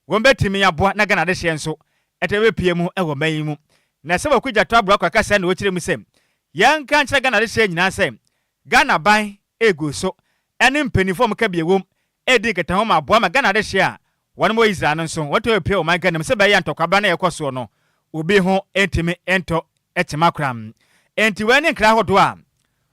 Wɔn bɛtumi aboa na Ghana adehyeɛ nso ɛtɛ bɛpue mu wɔ man yi mu. Na sɛ wɔkɔ gya to aboa kɔ akasa na wɔkyerɛ mu sɛ yɛnka nkyerɛ Ghana adehyeɛ nyinaa sɛ Ghana ban egu so ɛne mpanimfoɔ a wɔka bi ɛwom ɛredi nkitaho ma aboa ma Ghana adehyeɛ a wɔn wɔ Israel no nso wɔtɔ bɛpue wɔ man Ghana mu sɛ bɛyɛ ntɔkwabra na yɛkɔ soɔ no obi ho ntumi ntɔ kyema koraa. Enti wei ne nkra ahodoɔ a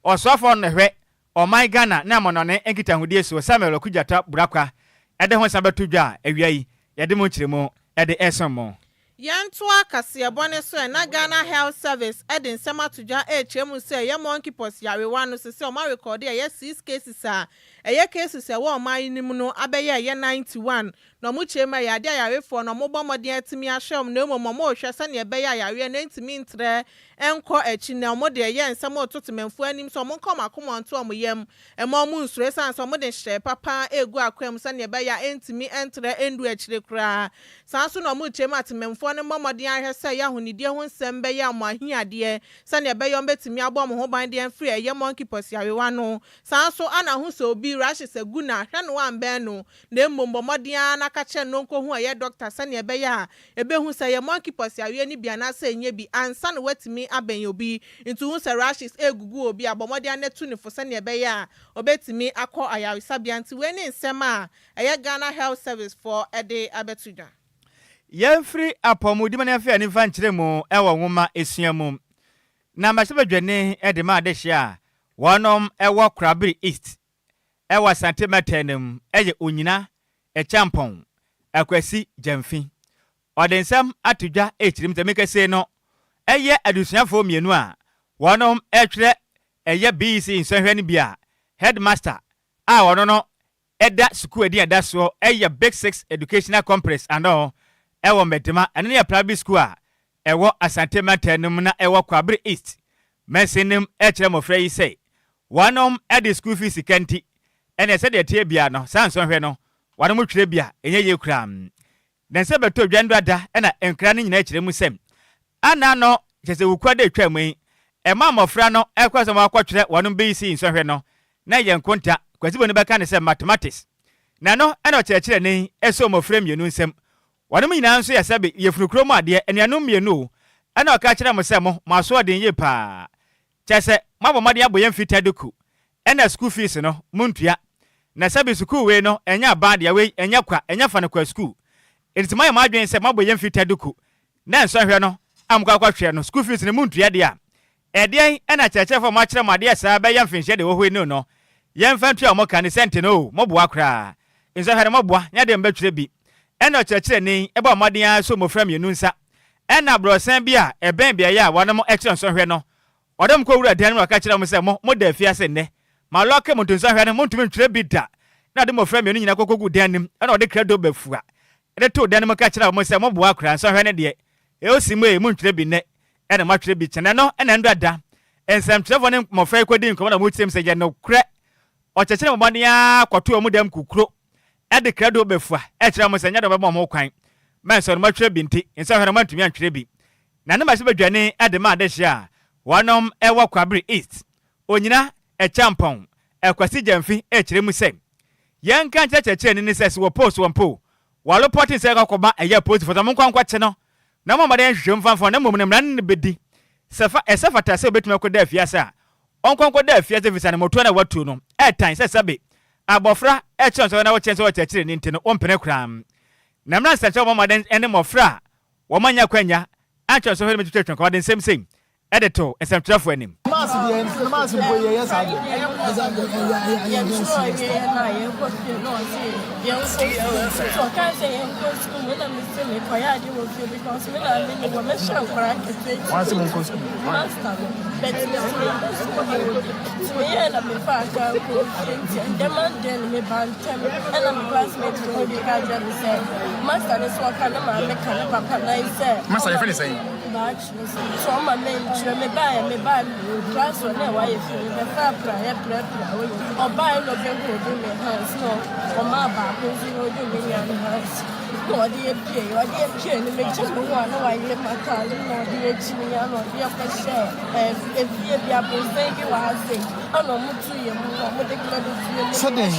ɔsoafoɔ no hwɛ ɔman Ghana ne amannɔne nkitahodie so Samuel Okudzeto Ablakwa ɛde ho nsa bɛto dwa a awia yi yɛde mu nkyerɛmu ɛde ɛsom mo. Yɛntoa kaseɛbɔ ne so ɛ na Ghana Health Service ɛde nsɛm ato dwa ɛrekyerɛ mu sɛ ɛyɛ monkeypox yarewa no sɛ ɔmo arekɔde ɛyɛ six cases a ɛyɛ cases ɛwɔ ɔman yi mu no abɛyɛ ɛyɛ 91 na ɔmo kyerɛ mu ɛyɛ adeɛ ayarefoɔ no ɔmo bɔ mmɔden atumi ahwɛ ɔmo na mmom ɔmo rehwɛ sɛnea ɛbɛyɛ ayareɛ no ntumi ntrɛ nkɔ akyi na ɔmo de ɛyɛ nsɛm ɔto temanfoɔ anim sɛ ɔmo nka ɔmo akoma nto ɔmo yam ɛma ɔmo nsuro esan sɛ ɔmo de hyɛ papa egu akwan mu sɛnea ɛbɛyɛ a ntumi ntrɛ ndu akyire koraa. Saa nso na ɔmo kyerɛ mu atemanfoɔ no mmɔ mmɔden ahwɛ sɛ ɛyɛ ahonidie ho nsɛm bɛyɛ ɔmo ahiadeɛ sɛnea ɛbɛyɛ ɔmo bɛtumi abɔ ɔmo ho ban deɛ mfiri ɛyɛ monkeypox yarewa no. Saa nso ana ho sɛ obi rashes agu na ahwɛ no ambɛn no na mmom bɔ mmɔden ara n'aka kyerɛ no nkohu ɛyɛ doctor sɛnea ɛbɛyɛ a ebehu sɛ ɛyɛ monkeypox yareɛ no bi anaasɛ ɛnyɛ bi ansa na watumi abɛn obi. Nti hu sɛ rashes egugu obi a, bɔ mmɔden anatu ne fo sɛnea ɛbɛyɛ a obetumi akɔ ayaresabea. Nti wei ne nsɛm a ɛyɛ Ghana Health Service foɔ ɛde abɛto dwa. Yɛmfiri apɔmuden no afei animfa nkyerɛ mu ɛwɔ nwoma esua mu na mmarahyɛbadwani ɛde ma adehyeɛ a wɔnom ɛwɔ Korabere East ɛwɔ Asante mantam no mu ɛyɛ Onyina Acheampong Akwasi Gyamfi ɔde nsɛm ato dwa ɛkyerɛ mu sɛ mekɛse no ɛyɛ adusuafoɔ mmienu a wɔnom ɛtwerɛ ɛyɛ BECE nsɔhwɛ no bi a headmaster a ɔno no ɛda sukuu adi ɛda soɔ ɛyɛ Big Six Educational Complex ano ɛwɔ Mɛdema, ɛno ne yɛ private school a ɛwɔ Asante mantam no mu na ɛwɔ Kwabre East mɛnsin no mu, ɛkyerɛ mmɔfra yi sɛ wɔnom ɛde school fees sika nti ɛna sɛdeɛ ɛteɛ bia no saa nsɔhwɛ no wɔnom twerɛ bi a ɛnyɛ yie koraa. Na nsɛ bɛtɔ dwa no ada ɛna nkra no nyinaa kyerɛ mu sɛ ana no kyerɛ sɛ wukua de atwa mu yi ɛma mmɔfra no ɛkɔ sɛ wɔakɔtwerɛ wɔnom BECE nsɔhwɛ no na yɛ nkonta kwasibo no bɛka ne sɛ mathematics na no ɛna ɔkyerɛkyerɛni ɛsɛ mmɔfra mmienu nsɛm wɔnom nyinaa nso yɛ sɛbe yɛfunu kurom adeɛ anuanom mmienu o. Ɛna ɔka kyerɛ mo sɛ mo asoɔden yie paa kyɛ sɛ moabɔ mmɔden abɔ yɛn mfita duku ɛna school fees no montua na sɛbe sukuu wei no ɛnyɛ aban deɛ wei ɛnyɛ kwa ɛnyɛ fa no kwa sukuu enti moayɛ mo adwene sɛ moabɔ yɛn mfita duku na nsɔhwɛ no a mokɔ akɔhwɛ no school fees no montua deɛ a ɛdeɛn ɛna kyerɛkyerɛfoɔ mo akyerɛ mo adeɛ saa bɛyɛ mfinhyia deɛ wɔ hɔ yi no yɛmfa ntua mo ka ne sɛnte no o moboa koraa nsɔhwɛ no moboa nyɛ deɛ mbɛtwerɛ bi. Ɛna ɔkyerɛkyerɛni ɛbɔ mmɔden ara so mmɔfra mmienu nsa ɛna aborɔsan bi a ɛbɛn beaeɛ a wɔnom ɛkyerɛ nsɔhwɛ no ɔdɔm kɔ wura dan no mu ɔka kyerɛ mo sɛ mo moda afiase nnɛ ma lɔke mo nto nsɔhwɛ no montumi ntwerɛ bi da na ɔde mmɔfra mmienu nyinaa kɔkɔgu dan no mu ɛna ɔde krado bɛfua ɛde too dan no mu ka kyerɛ mo sɛ moboa koraa nsɔhwɛ no deɛ ɛosi mu e montwerɛ bi nnɛ ɛna moatwerɛ bi kyɛnɛ no. Ɛna ndɔ da nsɛmtwerɛfoɔ ne mmɔfra yi kɔdi nkɔmmɔ na mokyerɛ mu sɛ yɛ nokorɛ ɔkyerɛkyerɛ mmɔden ara kɔto ɔmo dɛm kukuro ɛde krado bɛfua ɛkyerɛ mo sɛ nyɛ dɛ ɔbɛbɔ ɔmo kwan ma nsɔ no moatwerɛ bi nti nsɔhwɛ no moantumi antwerɛ bi. Na ne mmarahyɛ badwani ɛde ma adehyeɛ a wɔnom ɛwɔ Kwabere East Onyina Acheampong Akwasi Gyamfi ɛkyerɛ mu sɛ yɛnka nkyerɛ kyerɛkyerɛni ne sɛ sɛ wɔ post wɔ mpo wɔrepɔte sɛ ɛkɔkɔba ɛyɛ apolisifoɔ sɛ monkɔ nkɔkye no na mo mmɔden nhwehwɛ mu famfa na mmom no mmara no ne bɛdi sɛ fa ɛsɛ fata sɛ obɛtumi akɔda afiase a ɔnkɔ nkɔda afiase firi sɛ ne no a watuo no ɛtan sɛ sɛbe abɔfra ɛkyerɛ nsɔhwɛ na wɔkyerɛ sɛ wɔkyerɛkyerɛ ne nti no wɔmpene koraa. Na mmara nsɛnkyerɛ wɔn mmɔden ne mmɔfra a wɔn anya kwanya ankyerɛ nsɔhwɛ no bɛtwitwa twɛn kɔma de nsɛm sei ɛde to nsɛmtwerɛfoɔ anim. Maths deɛ, maths mpo yɛyɛ saa deɛ. Yɛtwerɛ wieɛ na yɛkɔ fie na ɔse yɛnkɔ sukuu nti ɔkaa sɛ yɛnkɔ sukuu mu na mese mekɔyɛ ade wɔ fie because me na me wɔ mɛhyɛ nkwaraa nketewa. Wɔn sɛ monkɔ sukuu. Master no but mese menkɔ sukuu nti meyɛɛ na mefa aka kɔ fie nti ɛndɛ Monday no meba ntɛm ɛna me classmate no bi ka kyerɛ me sɛ master no sɛ ɔka ne maame ka ne papa nan sɛ Master yɛfrɛ ne sɛn? Baakye so ɔma menkyerɛ mebaeɛ class hɔ na ɛwɔ ayɛ fi mebɛfa praeɛ prɛprɛ hɔ ɔbaeɛ na ɔbɛhu ɔdu me hands na ɔmaa baako nso na ɔdu me nua no hands na ɔde apue ɔde apue no megye me ho a na wayere m'ataade na ɔde akyi me a na ɔde akɔhyɛ efie bi abonsɛn bi wɔ ha sei ɛna ɔmo tu yɛ mu na ɔmo de kra do fie mu. Sɛdɛn?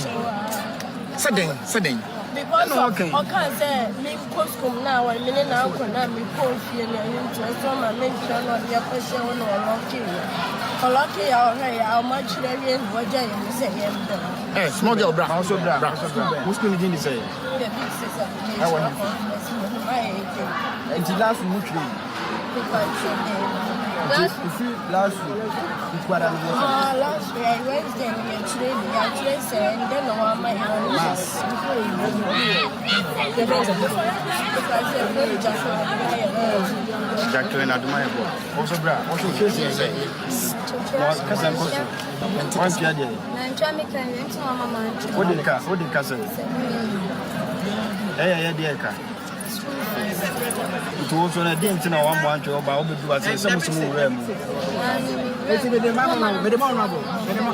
Sɛdɛn sɛdɛn? Because of ɔkaa sɛ menkɔ sukuu mu na awɔ me ne no ankɔ na mekɔɔ fie no ɛno nti ɔsɛ ɔma mentwerɛ na ɔde yɛkɔhyɛ hɔ na ɔlɔke yɛ. Ɔlɔke yɛ a ɔhwɛ yɛ a ɔma kyerɛ wie na ɔgya yɛ mu sɛ yɛmbrɛ. Eh, small girl bra. Also bra. Bra. Wo school ni din de sɛ? The big sister. Ɛwɔ ne. Nti last week mo twerɛ yi. Last Nti last week nkwada no yɛ. Ah, last week Wednesday no yɛkyerɛ bi yɛakyerɛ sɛ ndɛ na wama yɛ Mass. Jacqueline Adumayebo. Also bra. Also case yɛ sɛ. Na kasa nkɔ so. Wantua deɛ. Mantwa me kan wie nti na ɔma mantwa. Wode ka wode ka sɛ. Ɛyɛ yɛ deɛ ka. Nti wo nso no ɛdeɛ nti na wammoa antwerɛ wo ba wobɛdu ase sɛ mo sɛ mo wura mu. Eti mede ma no mede ma honorable mede ma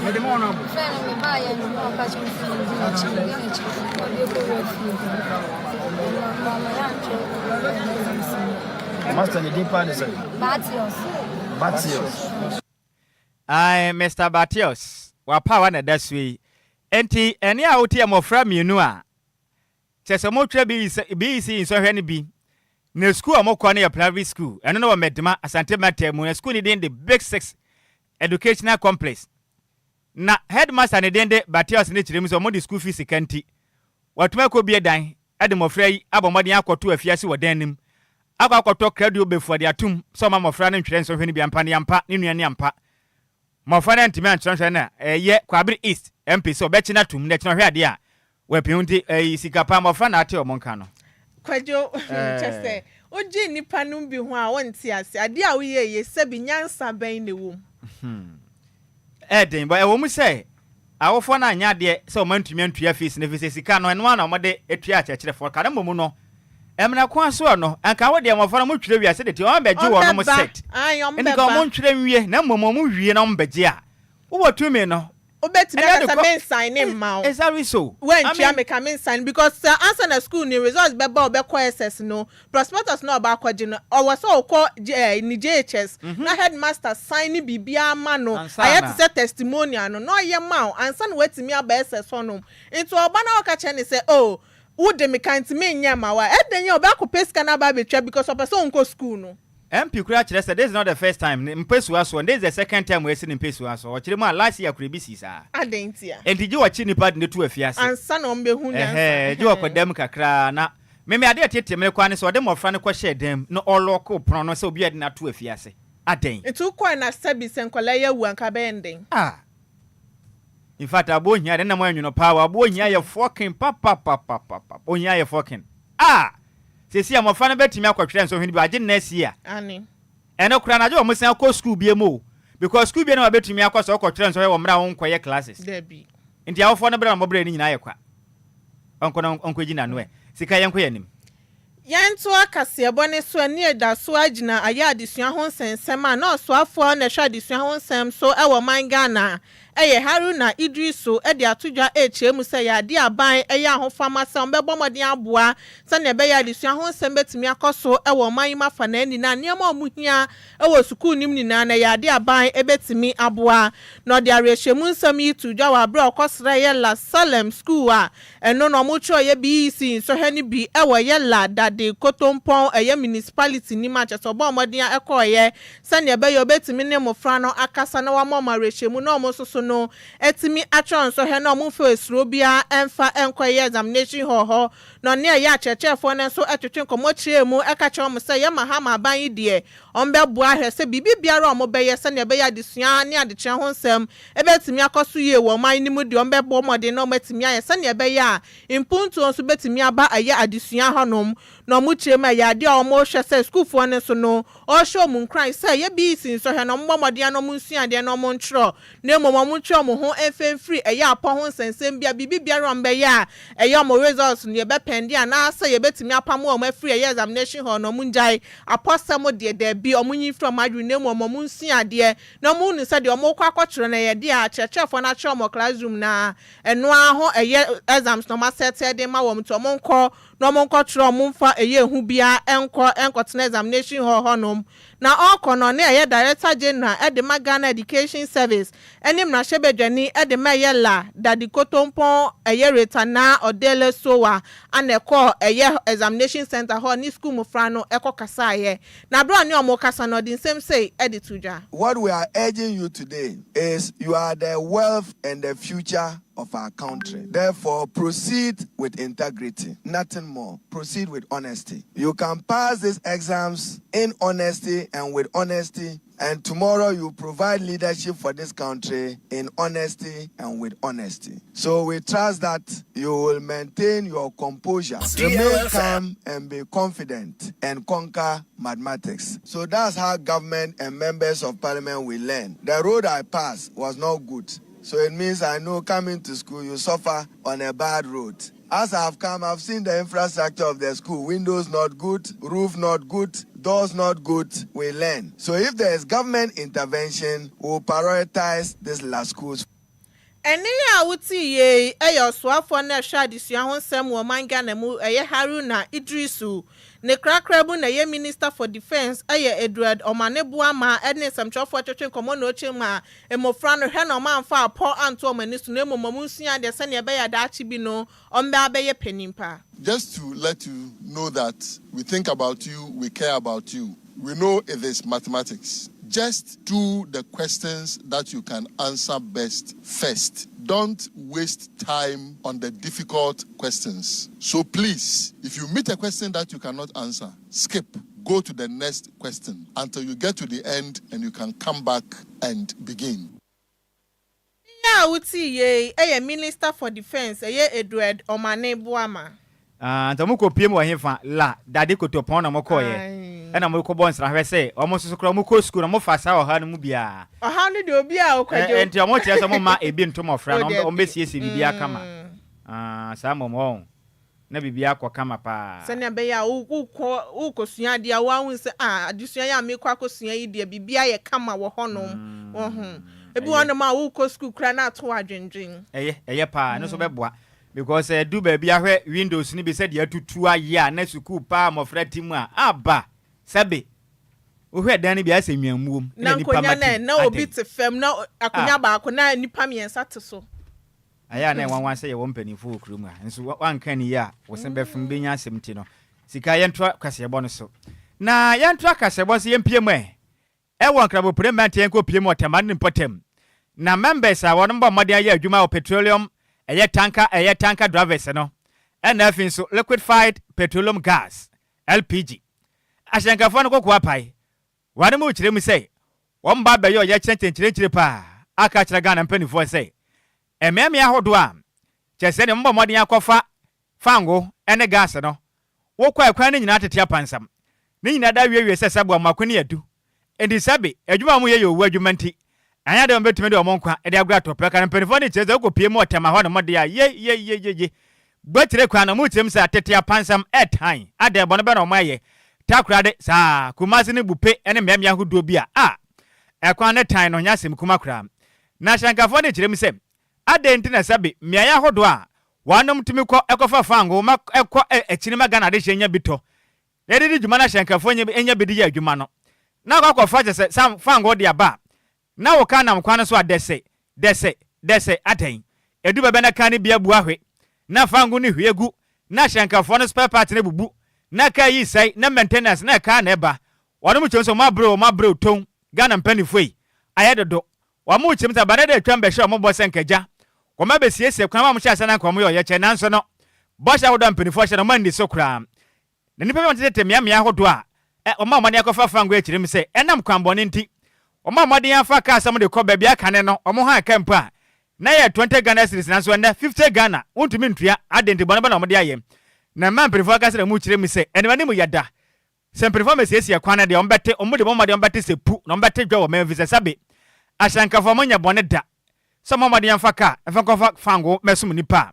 mede ma honorable. Fɛn no me ba yɛ no na ɔka kyerɛ me sɛ medi n'akyi medi n'akyi ɔde kɔ wura fie. Mama yɛ antwerɛ. Master ne din paa ne sɛ. Batios. Batios. Ae, Mister Batios, w'apaawa na ɛda so yi. Enti ɛnne a wote yɛ mmɔfra mmienu a Kyerɛ sɛ wɔtwerɛ BEC BEC nsɔhwɛ no bi. Na sukuu a wɔkɔ no yɛ private school. Ɛno no wɔ Medema, Asante Mantam mu. Na sukuu no din de Big Six Educational Complex. Na headmaster ne din de Batius no kyerɛ mu sɛ wɔde school fees sika nti, wɔatumi akɔbue dan de mmɔfra yi abɔ mmɔden akɔto afiase wɔ dan no mu, akɔ akɔtɔ kraduo bɛfua de atom sɛ wɔma mmɔfra no ntwerɛ nsɔhwɛ no bi ampa ne ampa, ne nua ne ampa. Mmɔfra no antumi antwerɛ nsɔhwɛ no a ɛyɛ Kwabere East MP sɛ ɔbɛkye no atom na ɛkyena ɔhwɛ adeɛ a Wapin nti ɛyi sika paa mmɔfra na ate ɔmo nka no. Kwadwo, kyɛ sɛ wodwen nnipa nom bi ho a wonte ase. Adeɛ a woyɛɛ yei sɛbi nyansa bɛn na ɛwɔ mu? Ɛyɛ den but ɛwɔ mu sɛ awofoɔ no anyɛ adeɛ sɛ wɔn antumi antua fees no efisɛ sika no ɛno ara na wɔde tua akyerɛkyerɛfoɔ ka no mmom no mmara kwan soɔ no anka wo deɛ mmɔfra no wɔtwerɛ wie a sɛdeɛ ɛteɛ wɔn bɛgye wɔn Wɔbɛba, set ae nti nka wɔbɛba. wɔn ntwerɛ nwie na mmom wɔn wie na wɔn bɛgye a wowɔ tumi no Wobɛtumi Ɛnɛ aka de sɛ kɔ mensaene mma wo. Exactly so. I Woantua mean. me ka mensaene because sɛ ansa na school no results bɛba a ɔbɛkɔ SS no, prospectus no a ɔba akɔgye no, ɔwɔ sɛ ɔkɔ eh, ne JHS na headmaster sign ne biribiara ma no, Ansa ayɛ na. te sɛ testimonial no, na ɔyɛ ma wo ansa na watumi aba SS hɔnom. Nti ɔba na wɔka kyerɛ no sɛ oh, wode me ka nti menyɛ mma wo a, ɛdɛn a ɔbɛakɔpɛ sika no aba abɛtua because ɔpɛ sɛ ɔnkɔ school no. MP koraa kyerɛ sɛ this is not the first time ne mpesua soɔ, this is the second time wasi ne mpesua so. Ɔkyerɛ mu a last year koraa ebi sii saa. Adɛn ntia? Enti gye wɔkye nipa de no to afiase. Ansa na wɔbɛhu nyansa. Ɛhɛɛ, gye wɔkɔ dan mu kakra na me me adeɛ a ɛtete me koraa ne sɛ ɔde mmɔfra no kɔhyɛɛ dan mu na ɔlɔɔkoo pono no sɛ obi a yɛde no ato afiase. Adɛn? Nti wokɔɛ na sɛbi sɛ nkwadaa yi awu a anka bɛyɛ no dɛn? Ah! In fact aboɔ hia de na mo anwono paa o aboɔ hia yɛ fɔkin papapapapap ohia yɛ fɔkin ah sɛsi a mmɔfra no bɛtumi akɔtwerɛ nsɔhwɛ no bi agye next year Ane. ɛno koraa no agye wɔn san kɔ school bie mu o because school bie no wɔbɛtumi akɔ sɛ ɔkɔtwerɛ nsɔhwɛ wɔ mmerɛ a wɔnkɔyɛ classes Dabi. nti awofoɔ no berɛ na wɔbrɛ no nyinaa yɛ kwa ɔnkɔ na ɔnkɔgyi n'ano ɛ sika yɛnkɔ yɛn anim. Yɛntoa kaseɛbɔ no so ɛne ɛda so ara gyina ayɛ adesua ho nsɛnsɛm a na ɔsoafoɔ a na ɛhwɛ adesua ho nsɛm so wɔ ɔman Ghana ɛyɛ Haruna Iddrisu de ato dwa rekyerɛ mu sɛ ɛyɛ adeɛ a aban ɛyɛ ahofama sɛ wɔbɛbɔ mmɔden aboa sɛdeɛ ɛbɛyɛ a adesua ho nsɛm bɛtumi akɔ so wɔ ɔman yi mu afanaa nyinaa nneɛma a wɔhia wɔ sukuu no mu nyinaa no ɛyɛ adeɛ a aban bɛtumi aboa Na ɔde awerɛhyɛmu nsɛm yi too dwa wɔ aberɛ a ɔkɔsrɛɛ Yella Salem Sukuu a ɛno na wɔkyerɛw yɛ BEC nsɔhwɛ no bi wɔ Yella Dade Kotompɔn ɛyɛ Municipality no mu a kyerɛ sɛ ɔbɔɔ mmɔden a ɛkɔeɛ sɛdeɛ ɛbɛyɛ ɔbɛtumi ne mmofra no akasa na wama wɔn awerɛhyɛmu na wɔn nso so no atumi atwerɛ nsɔhwɛ na wɔn mfa suro biara mfa nkɔ ɛyɛ examination hall hɔ. Na ɔne ɛyɛ akyerɛkyerɛfoɔ no nso twetwe nkɔmmɔ kyerɛɛ mu ka kyerɛ wɔn sɛ yɛ Mahama aban yi deɛ Wɔbɛboa ahwɛ sɛ biribi biara a wɔbɛyɛ sɛnea ɛbɛyɛ adesua ne adekyerɛ ho nsɛm bɛtumi akɔ so yie wɔ ɔman no mu deɛ, wɔbɛbɔ mmɔden na wɔatumi ayɛ sɛnea ɛbɛyɛ a mpuntuo nso bɛtumi aba ɛyɛ adesua hɔnom. Na wɔkyerɛ mu a, ɛyɛ adeɛ a wɔhwɛ sɛ sukuufoɔ no nso no, wɔhyɛ wɔn nkuran sɛ ɛyɛ BEC nsɔhwɛ no, wɔmmɔ mmɔden na wɔnsua adeɛ na wɔntwerɛ, na mmom wɔntwe wɔn ho mfa mfiri ɛyɛ apɔ ho nsɛnsɛm biara, biribi biara a wɔbɛyɛ a ɛyɛ wɔn results no, yɛbɛpɛn. suspend anaasɛ yɛbɛtumi apam wɔn afiri ɛyɛ examination hall na wɔn ngyae apɔsɛm deɛ daabi, wɔn nyi mfiri wɔn adwene na mmom wɔn nsua adeɛ na wɔn hunu sɛ deɛ wɔn rekɔ akɔtwerɛ no ɛyɛ deɛ a akyerɛkyerɛfoɔ no akyerɛ wɔn wɔ classroom no ara ɛno ara ho ɛyɛ exams na wɔn asɛte de ma wɔn nti wɔn nkɔ na wɔn nkɔtwerɛ wɔn mfa ɛyɛ ehu biara nkɔ nkɔtena examination hall hɔnom. Na ɔrekɔ no ɔne ɛyɛ Director General de ma Ghana Education Service ne mmarahyɛbadwani de ma ɛyɛ La Dadi Kotompɔn ɛyɛ Rita Naa Odele Sowah ana ɛkɔɔ ɛyɛ examination centre hɔ ne sukuu mmofra no kɔ kasaeɛ. Na berɛ a ɔne wɔn rekasa no ɔde nsɛm sei de too dwa. What we are urging you today is you are the wealth and the future of our country. Therefore, proceed with integrity, nothing more. Proceed with honesty. You can pass these exams in honesty and with honesty, and tomorrow you provide leadership for this country in honesty and with honesty. So we trust that you will maintain your composure, remain calm and be confident and conquer mathematics. So that's how government and members of parliament will learn. The road I passed was not good. So it means I know coming to school you suffer on a bad road. As I've come, I've seen the infrastructure of the school. Windows not good, roof not good, doors not good. We learn. So if there is government intervention, we'll prioritize these last schools. Ɛnne yi a wote yie yi yɛ ɔsoafoɔ no a ɛhwɛ adesua ho nsɛm wɔ ɔman Ghana mu, ɛyɛ Haruna Iddrisu. Ne korakora mu na ɛyɛ Minister for Defence yɛ Edward Omane Boamah ne nsɛmtwerɛfoɔ twetwe nkɔmmɔ na ɔkyerɛ mu a mmofra no hwɛ na wɔamfa apɔ anto wɔn ani so na mmom wɔnsua adeɛ sɛdeɛ ɛbɛyɛ a daakye bi no wɔbɛ abɛyɛ panin pa. Just to let you know that we think about you, we care about you. We know it is mathematics. Just do the questions that you can answer best first. Don't waste time on the difficult questions. So please, if you meet a question that you cannot answer, skip. Go to the next question until you get to the end and you can come back and begin. Nne a wotsii yei yɛ Minister for Defence ɛyɛ Edward Omane Boamah. Ah, nti ɔmo kɔ piem wɔ hefa? La, dade kotopɔn na ɔmo kɔɔyɛ. Ɛna ɔmo kɔ bɔ nsrahwɛ sɛ ɔmo nso so koraa ɔmo kɔ sukuu no ɔmo fa saa ɔhaw no mu biaa. Ɔhaw no deɛ obiaa o Kwadwo. Nti ɔmo kyerɛ sɛ ɔmo mma ebi nto mmɔfra no, ɔmo bɛ siesie biribiaa kama. Ah, saa mmom ɔho. Na biribiaa kɔ kama paa. Sɛnea ɛbɛyɛ a wokɔ wokɔsua adeɛ a woahu sɛ ah adesua yi a mekɔ akɔsua yi deɛ biribiaa yɛ kama wɔ hɔnom. Wohu. Ebi wɔ hɔnom a wokɔ sukuu koraa na ato wo adwendwen. Ɛyɛ, ɛyɛ paa, ɛno nso bɛboa. Because sɛ ɛdu baabi ahwɛ windows no bi sɛdeɛ atutu ayɛ a na sukuu paa mmɔfra te mu a, aba! Sɛbe wohwɛ dan no bi a ayɛ sɛ nnwammuom Na na nnipa nkonya mma no te ɛ, mu. na obi Adɛn? te fam, na akonya Ah! baako na nnipa mmiɛnsa te so. Ɛyɛ a na ɛnwanwa sɛ yɛwɔ mpanimfoɔ wɔ kurom ha, nso woanka anni yie a, wo se bɛfem bɛnya asɛm nti no, sika yɛntoa kaseɛbɔ no so. Na yɛntoa kaseɛbɔ so yɛmpue mu ɛ. Ɛwɔ Nkrabopire mmɛnten yɛnkɔ pue mu wɔ Tamale ne mpɔtam. Na members a wɔnom bɔ mmɔden ayɛ adwuma wɔ petroleum ɛyɛ tanker ɛyɛ tanker drivers no ɛna afei nso liquidfied petroleum gas, LPG, ahyɛnkafoɔ no koko apae. Wɔnom rekyerɛ mu sɛ wɔn ba abɛyɛ ɔyɛkyerɛ nkyɛnkyerɛnkyerɛ paa aka akyerɛ Ghana mpaninfoɔ sɛ mmeammea ahodoɔ a kyerɛ sɛ deɛ wɔbɔ mmɔden akɔfa fango ne gas no Wokɔ a kwan no nyinaa tete apansam. Ne nyinaa da awiewie sɛ sɛboa mmaako ne adu. Enti sɛbe, adwuma a wɔyɛ yɛ owu adwuma nti, ɛnyɛ ade a wɔbetumi de wɔn nkwa de agoro atɔ prɛka no. Mpanyimfo no kyerɛ sɛ wokopue mu wɔ Tema hɔnom de a, ye, ye, ye, ye, ye. Guakyire kwan no, wɔkyerɛ mu sɛ tete apansam, ɛtan, adɛn, bɔne bɛn na wɔayɛ? Takoradi, saa, Kumasi ne Bupe ne mmeammea ahodoɔ bi a, a, ɛkwan no tan no nyɛ asɛm kuma koraa. Na hyɛnkafoɔ no kyerɛ mu sɛ, adɛn nti na sɛbe, mmeaeɛ ahodoɔ a Wɔnom tumi kɔ kɔfa fangoo ma ɛkɔ akyiri ma Ghana adehyeɛ nya bi tɔ na yɛde di dwuma na hyɛnkafoɔ nya bi de yɛ adwuma no. Na akɔ akɔfa kyɛ sɛ sa fangoo de aba a, na wo kaa nam kwan no so a dɛsɛ, dɛsɛ, dɛsɛ, adɛn? Ɛdu bɛbɛ na kaa no bi abu ahwe, na fangoo no hwie gu, na hyɛnkafoɔ no spare part no abubu, na kaa yi sɛe, na maintenance na ɛkaa na ɛba. Wɔnom kyerɛ mu sɛ wɔn abrɛ o, wɔn abrɛ o, ton, Ghana mpaninfoɔ yi, ayɛ dodo. Wɔkyerɛ mu sɛ bane dɛ atwam bɛhyɛ wɔn bɔ sɛ nka agya wɔn abɛsiesie kwan ma wɔhyɛ ase na anka wɔyɛ ɔyɛkyerɛ nanso no bɔhyɛ ahodoɔ a mpanimfoɔ hyɛ no wɔanni so koraa. Na nnipa bi a wɔtetete mmeammea ahodoɔ a wɔma wɔn ani akɔfa fangoo kyerɛ mu sɛ ɛnam kwammɔne nti wɔma mmɔden afa kaa sɛ wɔde kɔ baabi a kane no wɔn han ka mpo a na ɛyɛ 20 Ghana cedis nanso ɛnnɛ 50 Ghana wontumi ntua adɛn nti bɔne bɛn na wɔde ayɛ na mmaa mpanimfoɔ akasa na wɔkyerɛ mu sɛ anim anim yɛ da Sɛ mpanyimfoɔ mmɛsiesie kwan no deɛ, wɔbɛte, wɔn de wɔn mmɔden wɔbɛte sɛ pu, na wɔbɛte dwa wɔ man efisɛ sɛbe ahyɛnkafoɔ wɔnyɛ bɔne da sɛ wɔmmɔ mmɔden mfa kaa mfa nkɔfa fangoo mmɛsom nnipa a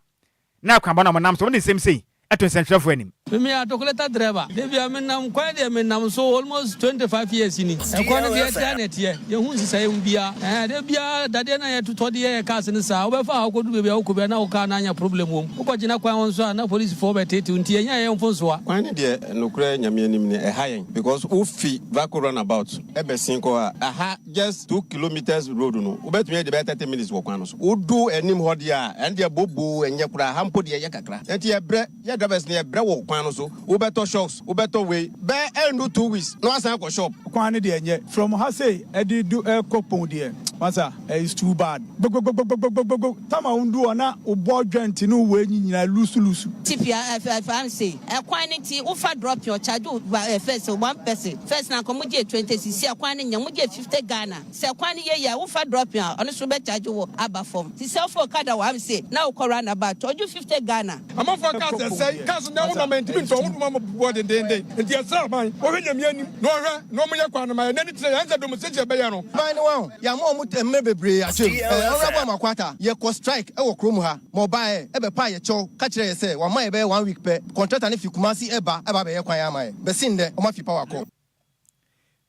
na kwan bɔne a wɔnam so. Wɔde nsɛm sei to nsɛnkyerɛwfo anim. Me meyɛ atokoleta driver da bia me nam kwan deɛ me nam so almost 25 years ni ɛkwan no deɛ ɛteɛ na ɛteɛ yɛn hu nsesaeɛ mu bia ɛɛ da bia dadeɛ na yɛtotɔ de yɛ cars no saa wobɛfa ha wokɔdu baabi a wokɔ bia na wo car no anya problem wom wokɔ gyina kwan ho nso a na police foɔ bɛtetew nti yɛnya yɛn mfonsoa. Kwan no deɛ nokorɛ Nyame anim ni ɛha yɛn because wo fi Vako run about ɛbɛsen kɔ ha ɛha just 2 kilometres road no wobɛtumi adi bɛyɛ 30 minutes wɔ kwan no so. Wodu anim hɔ deɛ a, ɛno deɛ booboo, ɛnyɛ koraa. Ha mpo deɛ ɛyɛ kakra. Enti yɛbrɛ, yɛ drivers no yɛbrɛ wɔ kwan no so. Wobɛtɔ shocks, wobɛtɔ wei, bɛyɛ ɛndu 2 weeks na woasan akɔ shop. Kwan no deɛ ɛnyɛ. From ha sei ɛde du ɛkɔ Kpong deɛ, masa, it's too bad. Gbogbogbogbogbogbo, time a wondu hɔ na wobɔ joint ne wo wei nyinaa lusu lusu. Tipia ɛfɛ se ɛkwan ne ti wofa drop yɛ ɔcharge wo first one person first na nka mo gye 20, sisi ɛkwan ne nya mo gye 50 Ghana. Sɛ kwan no yɛ yie a, wofa drop a, ɔno nso bɛ charge wo aba fam. Ti sɛ wofa okada wɔ ha se na wokɔ roundabout, ɔgye 50 Ghana. Amanfoɔ cars ɛsɛe, cars na wo nam ntumi ntɔ wo duma bɔ dendenden, nti ɛsrɛ aban wɔhwɛ Nyame anim na ɔhwɛ na ɔmo yɛ kwan no ma yɛ n'ani kyerɛ yɛn sɛ dɔm sɛkyɛ ɛbɛyɛ no. Ban ne wɔn yàmú ɔmo mmerɛ bebree atwam ɛ ɔnrabɔ amakwata yɛkɔ strike ɛwɔ kurom ha ma ɔbaayɛ ɛbɛpa yɛ kyɛw ka kyerɛ yɛ sɛ wama yɛ bɛyɛ one week pɛ, contractor ne fi Kumasi ɛba bɛyɛ kwan ama yɛ. Bɛsi ndɛ ɔmo afi power kɔ.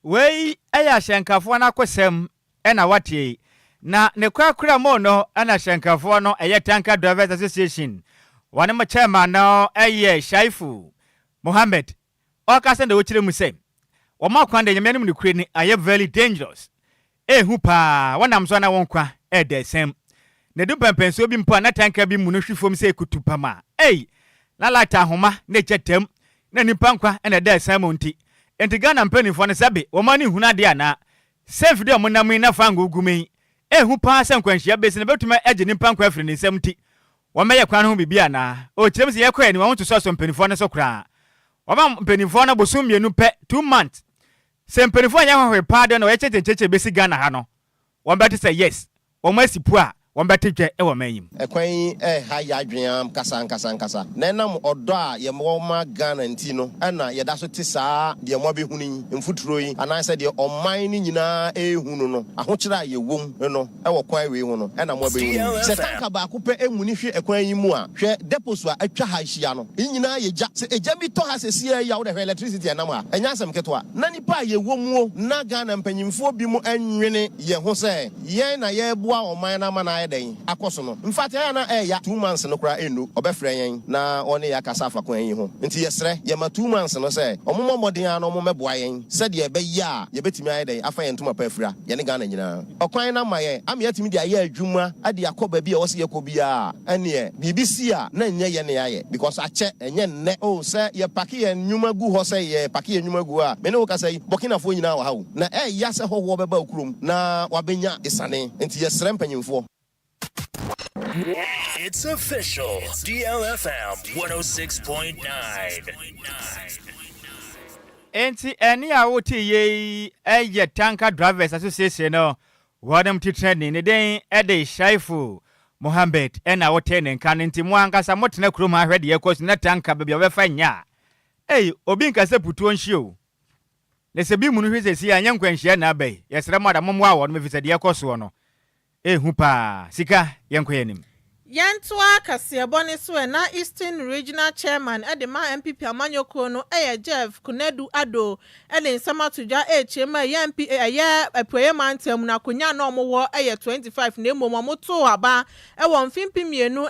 Wei yɛ ahyɛnkafoɔ no akosɛm ɛna watie na ne korakora mu no, ɛna ahyɛnkafoɔ no ɛyɛ Tanker Drivers Association wɔne mo chairman no ɛyɛ Shaifu Mohammed. Ɔka sɛ na wɔkyerɛ mu sɛ wɔn akwan de Nyame anim no kure ni ayɛ very dangerous, ehu paa, wɔnam so na wɔn kwa ɛɛda ɛsɛm na edu mpɛmpɛnsuo bi mpo a na tanker bi mu no hwi fam sɛ ekutu pam a, ei, na light ahoma na egya tam na nipa nkwa ɛna ɛda ɛsɛm mu. Nti Ghana mpanimfoɔ no, sɛbe, wɔn ani nhunu adeɛ anaa sɛ mfidie a wɔnam yi na fango gu mu yi, ehu paa sɛ nkwanhyia besi na bɛtumi agye nipa nkwa afiri ne nsam, nti wɔmɛyɛ kwan no ho biribi anaa? Ɔkyerɛ mu sɛ yɛkɔ anim, wɔn to so mpanimfoɔ no so koraa, wɔma mpanimfoɔ no bosom 2 pɛ, 2 months, sɛ mpanimfoɔ nyɛ hwehwɛ paa deɛ na wɔyɛ kyɛkyɛkyɛkyɛ bɛsi Ghana ha no, wɔn bɛte sɛ yes, wɔn asi pu a wɔn bɛte dwɛ wɔ man yi mu. Ɛkwan yi ɛha yɛ adwene ankasa ankasa ankasa na ɛnam ɔdɔ a yɛwɔ ma Ghana nti no ɛna yɛda so te saa deɛ mo abɛhunu yi, mfuturo yi anaasɛ deɛ ɔman no nyinaa ɛrehunu no, ahokyerɛ a yɛwɔ mu no ɛwɔ kwan wei ho no ɛna mo abɛhunu yi. Sɛ tanker baako pɛ emu ni hwɛ ɛkwan yi mu a, hwɛ depots a atwa ha ahyia no yi nyinaa yɛ gya. Sɛ egya bi tɔ ha sɛsie yi a, wode hwɛ electricity ɛnam ha, ɛnyɛ asɛm ketewa. Na nipa a yɛwɔ muo na Ghana mpanyimfoɔ bi mu ɛnwene yɛn ho sɛ yɛn na yɛreboa ɔman no ama no ayɛ dɛn akɔ so no. Mfat ɛyɛ na ɛyɛ 2 months no koraa ɛnnu, ɔbɛfrɛ yɛn na ɔne yɛ akasa afa kwan yi ho. Nti yɛsrɛ, yɛma 2 months no sɛ ɔmommɔ mmɔden a na ɔmo mɛboa yɛn sɛdeɛ ɛbɛyɛ a yɛbɛtumi ayɛ dɛn afa yɛn ntoma pa afira yɛne Ghana nyinaa. Ɔkwan no ama yɛn ama yɛatumi de ayɛ adwuma ade akɔ baabi a ɛwɔ sɛ yɛkɔ biara. Ɛneɛ biribi si a na ɛnyɛ yɛ ne ayɛ because akyɛ, ɛnyɛ nnɛ o. Sɛ yɛpark yɛn nnwuma gu hɔ, sɛ yɛpark yɛn nnwuma gu a, me ne wo kasa yi, Burkinafoɔ nyinaa wɔ ha o, na ɛyɛ sɛ hɔhoɔ bɛba wo kurom na wabɛnya esane. Nti yɛsrɛ mpanyimfoɔ. It's official. DLFM 106.9. Enti ɛne a wote yei ɛyɛ Tanker Drivers Association no wɔnom titenani ne den ɛde Shaifu Mohammed ɛna wote ne nka no. Nti mo ankasa motena kurom ha hwɛ deɛ ɛkɔ so na tanker baabi a wɔbɛfa nya a, ei, obi nka sɛ putuo nhye o, na sɛ bi mu no hwɛ sɛsi a, nyɛ nkwanhyia na aba yi. Yɛsrɛ mo ada mommoa wɔ no, ɛfiri sɛ deɛ ɛkɔ soɔ no ɛhu paa. Sika, yɛnkɔ yɛn anim. Yɛntoa kaseɛbɔ ne so. Ɛna Eastern Regional Chairman ɛde ma NPP amanyɔkuo no ɛyɛ Jeff Kunadu Ado ɛde nsɛm ato dwa ɛrekyerɛ mu a ɛyɛ MP ɛyɛ Apueɛ mantam no akonnwa na wɔwɔ ɛyɛ 25, na mmom wɔtoo aba ɛwɔ mfe 2024 no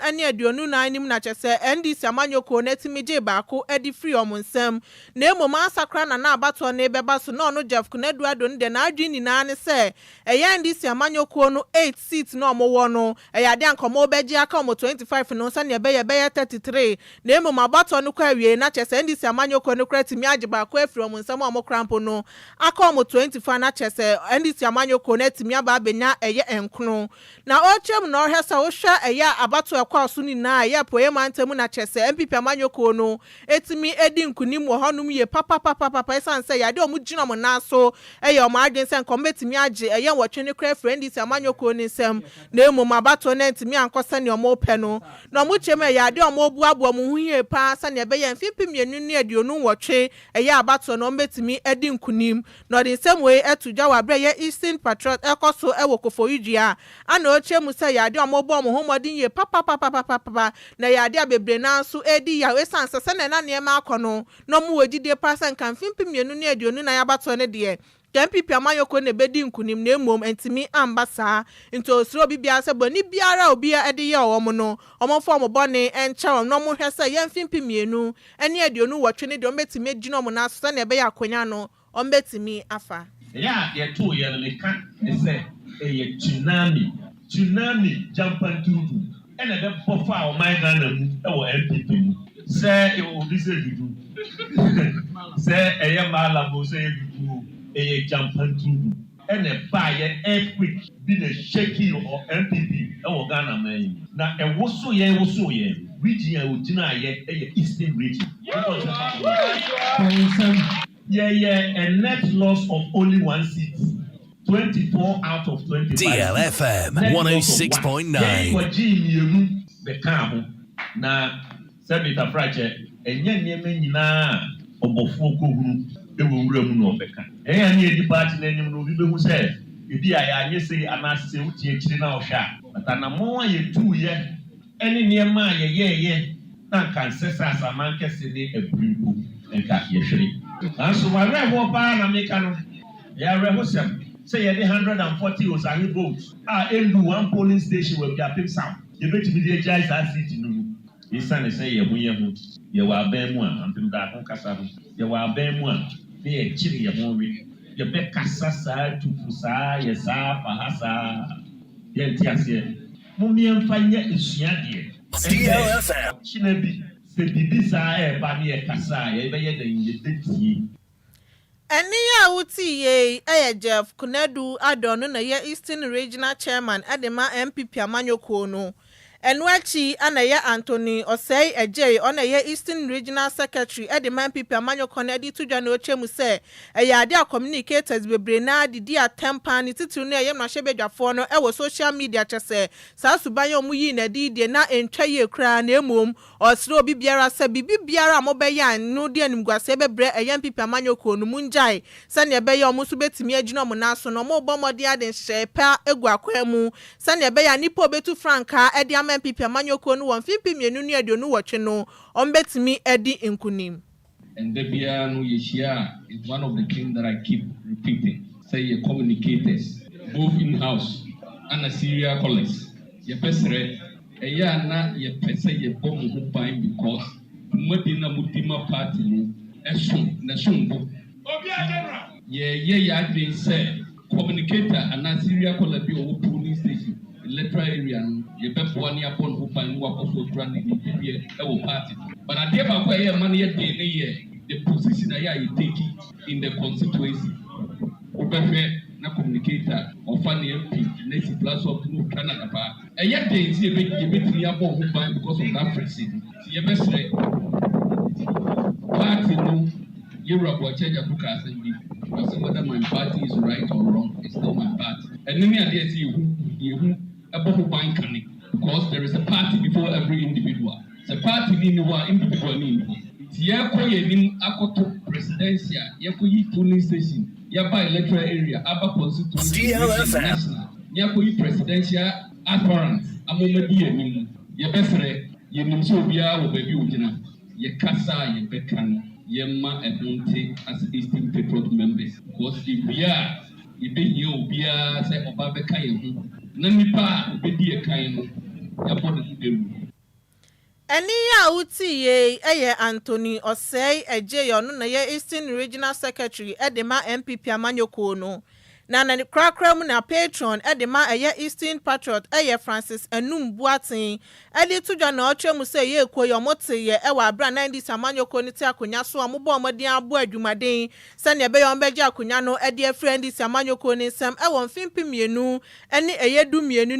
mu, na kyerɛ sɛ NDC amanyɔkuo no atumi gye baako ɛde firi wɔn nsam. Na mmom ansakra na abatoɔ no bɛba so na ɔno Jeff Kunadu Ado no deɛ, n'adwene nyinaa ne sɛ ɛyɛ NDC amanyɔkuo no 8 seat na wɔwɔ no, ɛyɛ adeɛ anka wɔn bɛgye aka wɔn 25 no sɛnea ɛbɛyɛ bɛyɛ 33. Na mmom abatoɔ no kɔ awie na kyerɛ sɛ NDC amanyɔkuo no kora tumi agye baako afiri wɔn nsam a wɔn kora mpo no aka wɔn 25, na kyerɛ sɛ NDC amanyɔkuo no atumi aba abɛnya ɛyɛ nkono. Na ɔrekyerɛ mu na ɔhwɛ sɛ wohwɛ ɛyɛ abatoɔ ɛkɔ so nyinaa ɛyɛ Apueɛ mantam mu, na kyerɛ sɛ NPP amanyɔkuo no etumi edi nkunim wɔ hɔnom yie papapapapa, ɛsiane sɛ yadeɛ a wɔn gyina wɔn nan so ɛyɛ wɔn adwene sɛ nka wɔn bɛtumi agye ɛyɛ 8 no kora afiri NDC amanyɔkuo no nsam. Na mmom abatoɔ no ntumi ankɔ sɛnea sɛnea wɔpɛ no. Na wɔkyerɛ mu a, ɛyɛ adeɛ a wɔboaboa wɔn ho yie pa ara sɛnea ɛbɛyɛ a mfe 2028 ɛyɛ abatoɔ no wɔbɛtumi adi nkunim. Na ɔde nsɛm wei to dwa wɔ aberɛ a ɛyɛ Eastern Patriot ɛrekɔ so wɔ Koforidua a na ɔrekyerɛ mu sɛ ɛyɛ adeɛ a wɔrebɔ wɔn ho mmɔden yie papapapapapa na ɛyɛ adeɛ a bebree no ara nso redi yaw ɛsiane sɛ sɛnea na nneɛma akɔ no na wɔwɔ gyidie paa sɛ nka mfe 2024 abatoɔ no deɛ NPP amanyɔkuo na ɛbɛdi nkunim na mmom antumi amba saa. Nti ɔsrɛ obi biara sɛ bɔne biara a obiara de yɛɛ wɔn no, wɔmfa wɔn bɔne nkyɛ wɔn na wɔnhwɛ sɛ yɛn mfe 2028 no deɛ wɔbɛtumi agyina wɔn nan so sɛdeɛ ɛbɛyɛ akonya no wɔbɛtumi afa. Ɛyɛ a yɛtoo yɛ no meka ne sɛ ɛyɛ tsunami, tsunami gyampanturudu ɛna ɛbɛbɔ faa ɔman Ghana mu wɔ NPP mu. Sɛ yɛwɔ obi sɛ Dudu, sɛ ɛyɛ Mallam o, sɛ ɛyɛ Dudu o, ɛyɛ gyampanturudu ɛna ɛbaeɛ, earthquake bi na ɛshakii NPP wɔ Ghana man yi mu. Na ɛwoso yɛn wosoo yɛn. Region a ɔgyinaeɛ yɛ Eastern Region. Bɔnsam. Yɛyɛ a net loss of only one seat. 24 out of 25 DLFM Net loss of one. 106.9. Yɛn kɔgyee mmienu bɛkaa ho. Na sɛbe tafrakyɛ, ɛnyɛ nneɛma nyinaa a ɔbɔfoɔ kɔhunu wɔ nwura mu na ɔbɛka. Yɛn a ne yɛdi party no anim no, obi bɛhu sɛ ebi a yɛanyɛ sei anaase sɛ wote akyire na wohwɛ a. But anammɔn a yɛtuiɛ ne nneɛma a yɛyɛeɛ na anka ɛnsɛ sɛ asaman kɛse ne abiri mpo nka yɛhwere. Nanso m'awerɛhoɔ paa na meka no, ɛyɛ awerɛhosɛm sɛ yɛde 140 Osahe votes a ɛnnuu one polling station wɔ Akuapem South yɛbɛtumi de agyae saa seat no mu. Esiane sɛ yɛn ho yɛn ho, yɛwɔ aban mu a, ampem daako kasa no, yɛwɔ aban mu a, na yɛkyere yɛn ho we. Yɛbɛkasa saa, tu fo saa, yɛ saa, fa ha saa, yɛnte aseɛ. Mom yɛmfa nyɛ asuadeɛ sɛ ɔkyena bi sɛ biribi saa ɛreba ne yɛkasa a yɛbɛyɛ dɛn? Yɛbɛtie. Ɛnne a wotii yei yɛ Jeff Konadu Addo no na ɛyɛ Eastern Regional Chairman de ma NPP amanyɔkuo no. Ɛno akyi na ɛyɛ Anthony Osei Adjei ɔno na ɛyɛ Eastern Regional Secretary de ma NPP amanyɔkuo no de to dwa na ɔkyerɛ mu sɛ ɛyɛ adeɛ a communicators bebree no ara de di atɛm paa ne titiriw no ɛyɛ mmarahyɛbadwafoɔ no wɔ social media kyerɛ sɛ saa suban a wɔyii no adi yi deɛ na ɛntwa yie koraa na mmom Ɔsrɛ obi biara sɛ biribi biara a mobɛyɛ a ɛno de animguaseɛ bɛbrɛ ɛyɛ NPP amanyɔkuo no, mongyae sɛdeɛ ɛbɛyɛ a wɔn nso bɛtumi agyina wɔn nan so na wɔrebɔ mmɔden ade nhyehyɛeɛ pa agu akwan mu sɛdeɛ ɛbɛyɛ a nnipa a wɔbɛtu frankaa de ama NPP amanyɔkuo no wɔ mfe 2028 no, wɔbɛtumi adi nkunim. And da biara no yɛhyia a it's one of the things that I keep repeating sɛ yɛ communicators both in house ana serial callers yɛbɛsrɛ ɛyɛ a na yɛpɛ sɛ yɛbɔ mo ho ban because dwumadi no a modi ma party no ɛso na ɛsom bo. Yɛyɛ yɛn adwene sɛ communicator anaa serial caller bi a ɔwɔ polling station, electoral area no, yɛbɛboa ne abɔ ne ho ban na wakɔ so akura ne ne gyidie wɔ party no. But adeɛ baako a ɛyɛ ɛma no yɛ den ne yɛ the position a yɛ a yɛ take in the constituency. Wobɛhwɛ na communicator ɔfa ne MP na si plus up na otwa no adapaa. Ɛyɛ den sɛ yɛbɛ yɛbɛtumi abɔ ho ban because of that friction. Nti yɛbɛsrɛ party no Yewura Boakye Agyarko kaa asɛm bi, ɔse whether my party is right or wrong, it's still my party. Ɛno ne adeɛ a ɛsɛ yɛhu yɛhu ɛbɔ ho ban kane because there is a party before every individual. Sɛ party no nni hɔ a, individual no nni hɔ. Nti yɛrekɔ yɛn anim akɔto presidency a, yɛkɔyi polling station, yɛaba electoral area, aba constituency, region, national, na yɛakɔyi presidential aspirant ama wɔadi yɛn anim. Yɛbɛsrɛ, yɛnim sɛ obiara wɔ baabi a ɔgyina. Yɛ kasa a yɛbɛka no yɛmma ɛho nte as Eastern Patriot members because yɛwie a yɛbɛhia obiara sɛ ɔba bɛka yɛn ho na nipa a ɔbɛdi yɛn kan no yɛabɔ ne ho dawuro. Ɛnne yi a wotii yei yɛ Anthony Osei Adjei ɔno na ɛyɛ Eastern Regional Secretary de ma NPP amanyɔkuo no. Na ne korakora mu na patron de ma ɛyɛ Eastern Patriot yɛ Francis Anum Boateng de to dwa na ɔkyerɛ mu sɛ ɛyɛ ekuo yi a wɔte yɛ wɔ aberɛ a na NDC amanyɔkuo no te akonwa so a wɔbɔɔ mmɔden aboa adwumaden sɛdeɛ ɛbɛyɛ a wɔbɛgye akonwa no de afiri NDC amanyɔkuo no nsam wɔ mfe 2012 no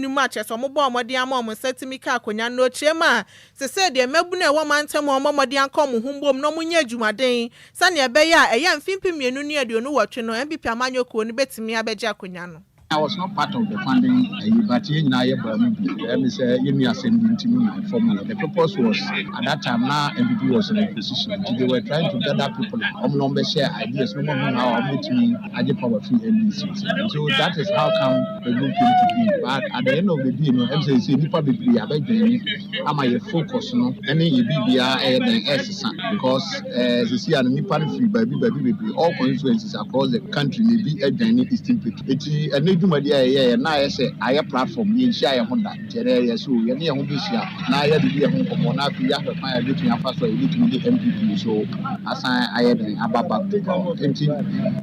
mu a kyerɛ sɛ wɔbɔɔ mmɔden ama wɔn nsa tumi kaa akonwa no na ɔkyerɛ mu a sesei deɛ mmabunu a ɛwɔ mantam a wɔmmɔ mmɔden anka wɔn ho mbom na wɔnyɛ adwumaden sɛnea ɛbɛyɛ a ɛyɛ a mfe 2028 no NPP amanyɔ kuo no bɛtumi abɛgye akonnwa no. I was not part of the funding ayi but yɛn nyinaa yɛ baa mu bi. Ɛyɛ me sɛ yɛn nua asɛm bi nti no na ɛfam yɛ. The purpose was at that time na NPP was in opposition nti they were trying to gather people a wɔn na wɔn bɛ share ideas na wɔn ahu how a wɔn bɛtumi agye power firi NDC nsam. So that is how come the group came to be but at the end of the day no ɛm sɛ sɛ nnipa bebree abɛdwene ama yɛ focus no ɛne yɛ biribiara ɛyɛ dɛn ɛresesa because ɛɛ sisi a no nnipa no firi baabi baabi bebree all constituencies across the country na ebi adwan ne Eastern Petrol eti ɛnɛ dwumadi a yɛyɛɛ na ayɛ sɛ ayɛ platform yɛnhyia yɛn ho da nti ɛnɛ yɛ so yɛne yɛn ho bɛhyia na yɛadidi yɛn ho nkɔmmɔ na afei yɛahwɛ kwan a yɛbɛtumi afa so a yɛbɛtumi de NPP nso asan ayɛ dɛn aba back to power nti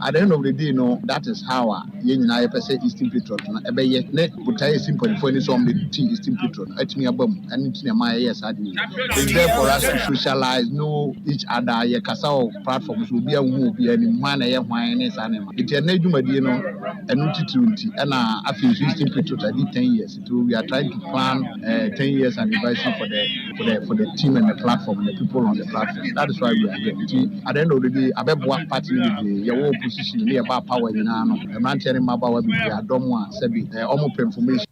at the end of the day no that is how a yɛn nyinaa yɛpɛ sɛ Eastern Patriot no ɛbɛyɛ ne botaeɛ ɛsi mpanimfoɔ ani sɛ wɔn de ti Eastern Patriot no atumi aba mu ɛno nti na ɛma yɛyɛ saa de yi. It's there for us to socialize, know each other, yɛkasa wɔ platform so obi ahu obi anim hwan na ɛyɛ hwan ne saa nneɛma. Nti ɛnɛ dwumadie no ɛno titiriw nti ɛna afei nso Eastern Patriot adi 10 years nti we are trying to plan 10 years anniversary for the for the for the team and the platform and the people on the platform. That is why we are here. Nti at the end of the day abɛboa party no bebree yɛwɔ opposition ne yɛba power nyinaa no mmeranteɛ ne mmabaawa bebree adɔm a sɛbi ɔmo pɛ information.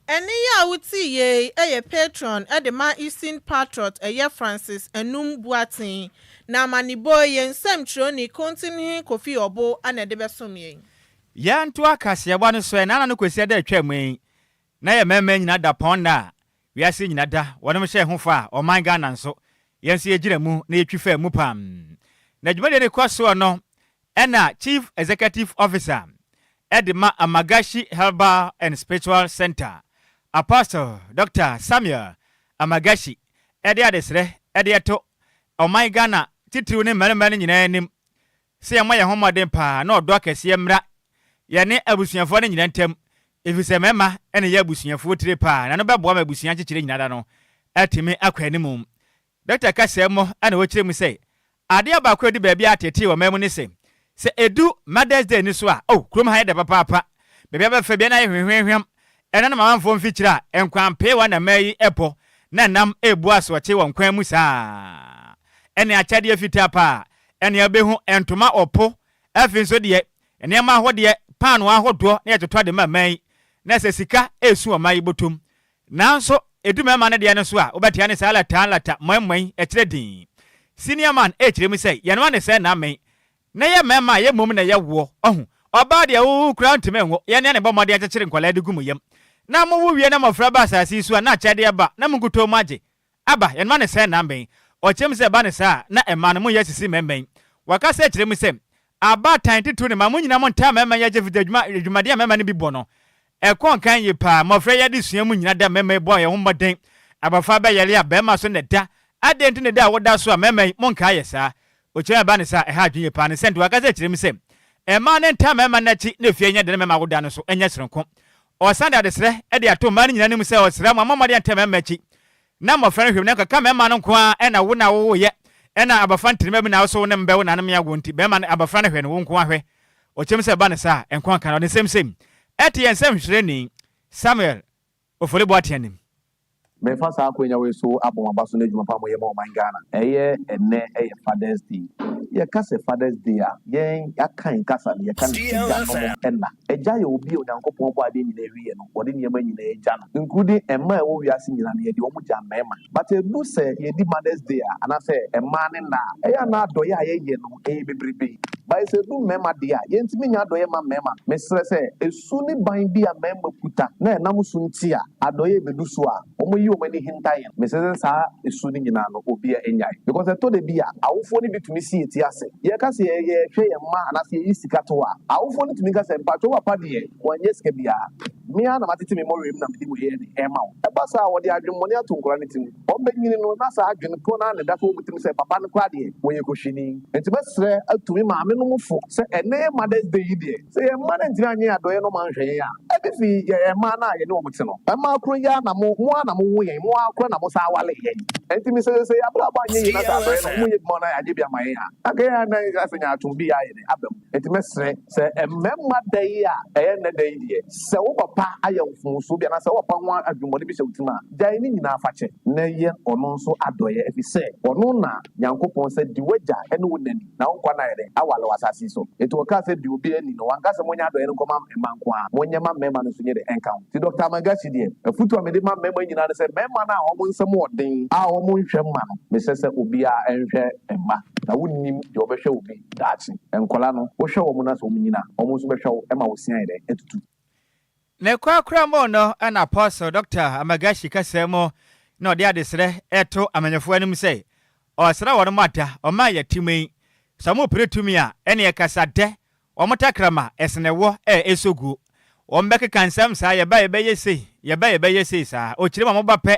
Ɛnne yi a wotii yei yɛ patron de ma Eastern Patriot ɛyɛ Francis Anum Boateng. Na amanebɔ yi yɛn nsɛmtwerɛni Kontinhe Kofi Ɔbo na ɛde bɛsom yɛn. Yɛntoa kaseɛbɔ no so ɛ, Nana no Kwasiada a atwam yi, na yɛ mmarima nyina da pɔn nna a wiase nyina da, wɔnom hyɛɛ ho fa a ɔman Ghana nso, yɛn nso yɛgyina mu na yɛtwi faa mu pam. Na dwumadie no rekɔ soɔ no, ɛna Chief Executive Officer de ma Amagashi Herbal and Spiritual Centre, Apostle Dɔkta Samuel Amagashi de adesrɛ de reto ɔman Ghana titiriw ne mmarima no nyinaa anim sɛ yɛmmɔ yɛn ho mmɔden paa na ɔdɔ akɛseɛ mmra yɛne abusuafoɔ no nyinaa ntam efisɛ mmarima na ɛyɛ abusuafoɔ tire paa na ɛno bɛboa ma abusua nkyekyerɛ nyinaa da no atumi akɔ anim. Dɔkta kasaa mu na ɔkyerɛ mu sɛ, Adeɛ baako a ɛdu baabi a ateetee wɔ man mu ne sɛ, sɛ ɛdu Mother's Day no so a, oh, kurom ha yɛ dɛ papaapa. Baabi a bɛfa biara na ayɛ hwehwɛnhwɛm. Ɛno ne m'amanfoɔ mfikyire a nkwa mpeewa na mmaa yi bɔ na nam rebu asoɔkye wɔ nkwan mu saa. Ɛne akyɛdeɛ fitaa paa, ɛne wobɛhu ntoma ɔpo, afei nso deɛ nneɛma ahodeɛ, paanoo ahodoɔ na yɛtotɔ de ma mmaa yi, na sɛ sika resu wɔ mmaa yi bɔtɔm. Nanso edu mmarima no deɛ no so a, wobɛtea ne saa lataa lata mɔɛmɔɛn ɛkyerɛ dinn. Senior man ɛrekyerɛ mu sɛ, yɛnoa ne sɛ namɛn. Na yɛ mmarima a, yɛ mmom na yɛ woɔ. Ɔho, ɔbaa deɛ wo koraa ntumi nwo. Yɛn ne bɔ mmɔden akyekyere nkwadaa de gu mo yam. Na mo wo wie na mmɔfra ba asase yi so a, na akyɛdeɛ ba, na mo nkutoo mo agye. Aba, yɛnoa ne sɛ namɛn. Ɔkyerɛ mu sɛ ɛba no saa a, na mmaa no monyɛ asisi mmɛmmɛn. Wakasa akyerɛ mu sɛ, Abaatan titiriw ne mma, mo nyinaa montaa mmarima yi agye fiti adwuma, adwumaden a mmarima no bi bɔ no. Ɛkɔ nkan yie paa. Mmɔfra yi adesua mu nyina da mmarima yi bɔ yɛn ho mmɔden. Abɔfra bɛyare a, barima so na ɛda. Adɛn nti na ɛda a woda so a mmarima yi, monkaa yɛ saa? Okyerɛ ɛba no saa a, ɛha adwene yie paa. Ne sɛ nti, wakasa akyerɛ mu sɛ, mmaa no ntaa mmarima no akyi na efie nyɛ den na mmarima awoda no nso nyɛ soronko. Ɔsan de adesrɛ de ato mmaa no nyinaa anim sɛ ɔsrɛ mo, mommɔ mmɔden ntaa mmarima akyi na mmɔfra no hwɛ mu na nkɔka mmarima no nko ara na wo na wowoeɛ ɛna abɔfra no tenema bi na wo so wo ne mbɛwo na no mmea wo nti barima no abɔfra no hwɛ no wo nko ara hwɛ. Ɔkyerɛ mu sɛ ɛba no saa a, nko anka no. Ɔde nsɛm sei ɛte yɛn nsɛmtwerɛni Samuel Ofori Boateng anim. Mefa saa akwanya wei so abɔ mo abaso ne adwuma pa a moyɛ ma ɔman Ghana. Ɛyɛ ɛnnɛ yɛ Father's Day. Yɛka sɛ Father's Day a, yɛn yɛakan kasa no yɛka no agyanom nna. Agya yɛ obi a Onyankopɔn bɔɔ adeɛ nyinaa wieɛ no, ɔde nneɛma nyinaa gya no, including mmaa a ɛwɔ wiase nyinaa no, yɛde wɔn gya mmarima. But ɛdu sɛ yɛdi Mother's Day a, anaasɛ mmaa ne nna a, ɛyɛ a na adɔeɛ a yɛyɛ no ɛyɛ bebrebe. But sɛ ɛdu mmarima deɛ a, yɛntumi nyɛ adɔeɛ mma mmarima. Mesrɛ sɛ, ɛsu ne ban bi a mmarima kuta na ɛnam so nti a adɔeɛ rebɛdu so a, wɔyi wɔn ani hinta yɛn. Mesrɛ sɛ saa su no nyinaa no obiara nnyae. Because ɛtɔ da bi a, awofoɔ no bi tumi si yɛn ti ase. Yɛka sɛ yɛrehwɛ yɛn mma anaasɛ yɛyi sika to hɔ a, awofoɔ no tumi ka sɛ, mpakyɛ wo papa deɛ wannya sika biara. Me ara na matete me mmɔwerɛ mu na mede wei rema wo. Ɛba saa a, wɔde adwemmɔne ato nkwadaa no tirim. Wɔbɛnyini no, na saa adwene korɔ no ara na ɛda so wɔ wɔn tirim sɛ papa no koraa deɛ, ɔyɛ kohwini. Enti mɛsrɛ atu me maamenom fo sɛ ɛnnɛ yɛ Mother's Day yi deɛ, Sɛ yɛn mma no antumi anyɛ yɛn adɔeɛ na wɔanhwɛ yɛn a, ɛde fi yɛn mmaa no a yɛne wɔn te no. Mmaa koro yi ara na mo, mo ara na mowo yɛn, mo ara koraa na mosan aware yɛn. Enti mesɛ sɛ yɛn abrabɔ anyɛ yie na sɛ adɔeɛ no wɔyɛ bi ma na yɛanyɛ bi amma yɛn a, anka yɛn a na asɛ nyaatwom bi ayɛ dɛn aba mu. Enti mɛsrɛ sɛ mmarima da yi a ɛyɛ nnɛ da yi deɛ, sɛ wo papa. papa ayɛ mfomsoɔ bi anaasɛ wo papa ho adwemmɔne bi hyɛ wo tirim a, gyae ne nyinaa fa kyɛ, na yɛ ɔno nso adɔeɛ, ɛfiri sɛ ɔno na Nyankopɔn sɛ, Di w'agya ne wo na ni, na wo nkwa nna ayɛ dɛn? Aware wɔ asase yi so. Enti ɔkaa sɛ, Di obiara ni no, wanka sɛ monyɛ adɔeɛ no nkɔma mma nko ara, monyɛ ma mmarima no nso nyɛ dɛn? Ɛnka ho. Nti Dɔkta Amagashi deɛ, afutuo a mede ma mmarima nyinaa ne sɛ, mmarima no a wɔn nsam wɔ den a wɔnhwɛ mma no, mesrɛ sɛ obiara nhwɛ mma, na wonnim deɛ ɔbɛhwɛ obi daakye. Nkwadaa no, wohwɛ wɔn na sɛ wɔnyini a, wɔn nso bɛhwɛ wo ma wo se ayɛ dɛn? Atutu. Ne korakora mu no na Apostle Dɔkta Amagashi kasaa mu na ɔde adesrɛ reto amanyɔfoɔ anim sɛ ɔresrɛ wɔn ada ɔman a yɛte mu yi sɛ wɔrepere tumi a ɛneɛ kasa dɛ wɔn takrama ɛsene wɔ ɛ ɛsɔ guo wɔn bɛkeka nsɛm saa yɛba yɛbɛyɛ sei yɛba yɛbɛyɛ sei saa ɔkyerɛ mu a wɔba pɛ